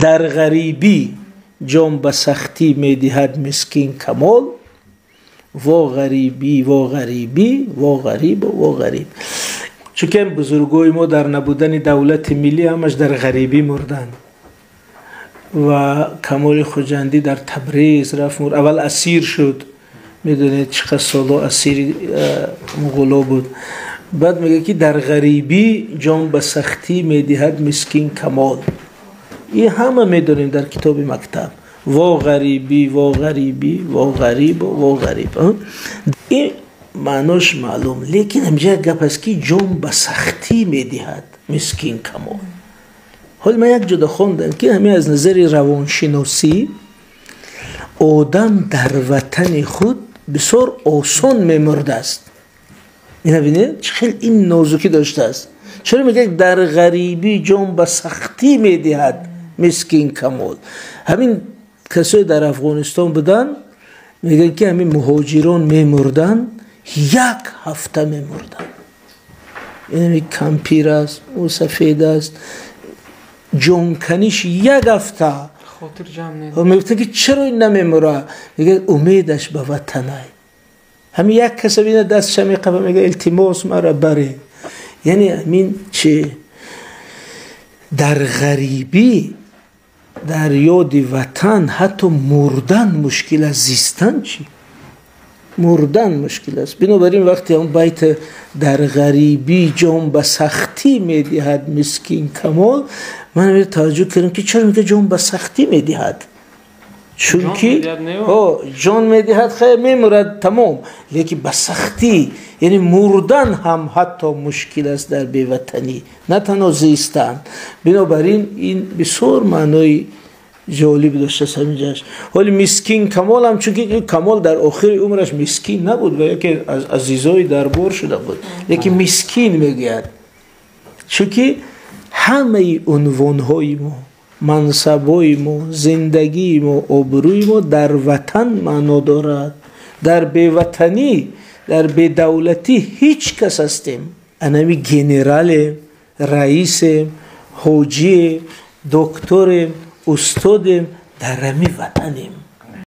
Дар ғарибӣ ҷон ба сахтӣ медиҳад мискин Камол, во ғарибӣ, во ғарибӣ, во ғариб, во ғариб. Чунки бузургои мо дар набудани давлати миллӣ ҳамаш дар ғарибӣ мурданд ва Камоли Хуҷандӣ дар Табриз рафт мурд. Аввал асир шуд, медонед чӣ қадр солҳо асири муғуло буд. Баъд мегӯяд, ки дар ғарибӣ ҷон ба сахтӣ медиҳад мискин Камол. Ин ҳама медонем дар китоби мактаб. Во ғарибӣ, во ғарибӣ, во ғариб, во ғариб. Ин маънош маълум, лекин ҳамҷа як гап аст, ки ҷон ба сахтӣ медиҳад мискин Камол. Ҳол ман як ҷода хондам, ки ҳамин аз назари равоншиносӣ одам дар ватани худ бисёр осон мемурдааст. Ина бинед, чӣ хел ин нозукӣ доштааст. Чаро мегӯяд дар ғарибӣ ҷон ба сахтӣ медиҳад мискин Камол? Ҳамин касое дар Афғонистон буданд, мегӯянд, ки ҳамин муҳоҷирон мемурданд, як ҳафта мемурданд. Инами кампир аст, ӯ сафед аст, ҷонканиш як ҳафта. Мегуфтанд, ки чаро ин намемура? Мегӯяд, умедаш ба ватанай. Ҳамин як каса бина, дастша меқафа, мегӯяд, илтимос, мара баре. Яъне ҳамин чи дар ғарибӣ дар ёди ватан ҳатто мурдан мушкил аст, зистан чӣ? Мурдан мушкил аст. Бинобар ин вақте он байт дар ғарибӣ ҷон ба сахтӣ медиҳад мискин Камол, ман таваҷҷӯҳ кардам, ки чаро мегӯяд ҷон ба сахтӣ медиҳад? Чунки ҷон медиҳад, хайр, мемурад, тамом, лекин ба сахтӣ, яъне мурдан ҳам ҳатто мушкил аст дар беватанӣ, на танҳо зистан. Бинобар ин ин бисёр маънои ҷолиб доштааст ҳаминҷаш. Ҳоли мискин Камол ҳам, чунки Камол дар охири умраш мискин набуд ва яке аз азизои дарбор шуда буд, лекин мискин мегӯяд, чунки ҳамаи унвонҳои мо, мансабҳои мо, зиндагии мо, обрӯи мо дар ватан маъно дорад. Дар беватанӣ, дар бедавлатӣ ҳеҷ кас ҳастем. Анами генералем, раисем, ҳоҷием, докторем, устодем, дар ҳами ватанем.